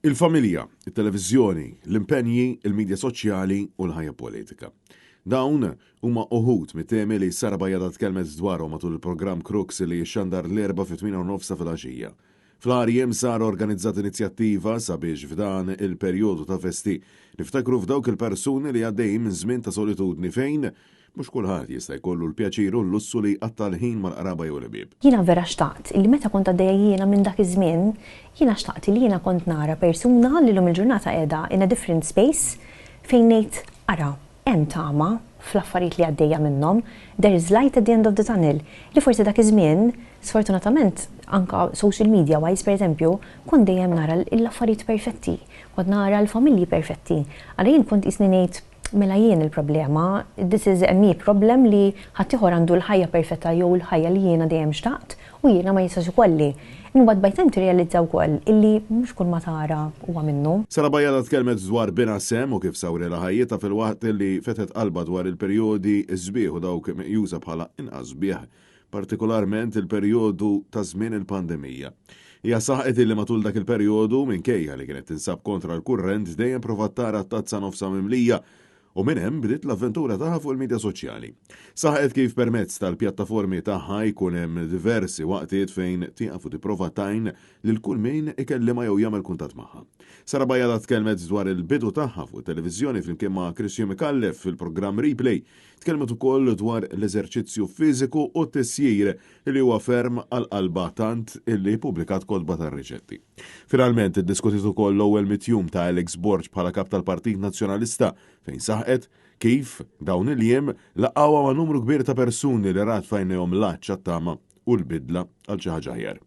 Il-familja, it-televiżjoni, l-impenji, il-midja soċjali u l-ħajja politika. Dawn huma uħud mit-temi li Sara Bajada tkellmet dwarhom matul il-programm Crux li jixxandar l-Erbgħa fit-tmiena u nofs ta' filgħaxija. Fl-aħħar jiem sar organizzat inizjattiva sabiex f'dan il-perjodu ta' festi niftakru f'dawk il-persuni li għaddejjin minn żmien ta' solitudni fejn Mhux kulħadd jista' jkollu l-pjaċir u l-lussu li jqatta' l-ħin mal-qraba jew il-ħbieb. Jiena vera xtaqt illi meta kont għaddejja jiena minn dak iż-żmien, jiena xtaqt illi jiena kont nara persuna li llum il-ġurnata qiegħda in a different space fejn ngħid ara, hemm tama fl-affarijiet li għaddejja minnhom, there is light at the end of the tunnel, li forsi dak iż-żmien, sfortunatament anke social media wise per eżempju, kont dejjem nara l-affarijiet perfetti, kont nara l-familji perfetti. Allura jien kont qisni ngħid Mela jien il-problema, this is a me problem li ħaddieħor għandu l-ħajja perfetta jew l-ħajja li jiena dejjem xtaqt u jiena ma jistax ikolli. Imbagħad by time tirrealizza wkoll illi mhux kull ma tara huwa minnu. Sara Bajada tkellmet dwar binha Sam u kif sawrilha ħajjitha filwaqt li fetħet qalbha dwar il-perjodi sbieħ u dawk meqjusa bħala inqas sbieħ partikolarment il-perjodu ta' żmien il-pandemija. Hija saħqet illi matul dak il-perjodu, minkejja li kienet tinsab kontra l-kurrent, dejjem provat tara t-tazza nofsha mimlija u minn hemm bdiet l-avventura tagħha fuq il-midja soċjali. Saħqet kif permezz tal-pjattaformi tagħha jkun hemm diversi waqtiet fejn tieqaf u tipprova tgħin lil kull min ikellimha jew jagħmel kuntatt magħha. Sara Bajada tkellmet dwar il-bidu tagħha fuq it-televiżjoni flimkien ma' Christian Micallef fil-programm Replay Tkellmet ukoll dwar l-eżerċizzju fiżiku u t-tisjir li huwa ferm għal qalbha tant illi ppubblikat kotba tar-riċetti. Finalment iddiskutiet ukoll l-ewwel mitjum ta' Alex Borg bħala Kap tal-Partit Nazzjonalista fejn saħqet kif dawn il-jiem laqgħuha ma' numru kbir ta' persuni li rat f'għajnejhom l-għatx għat-tama u l-bidla għal xi ħaġa aħjar.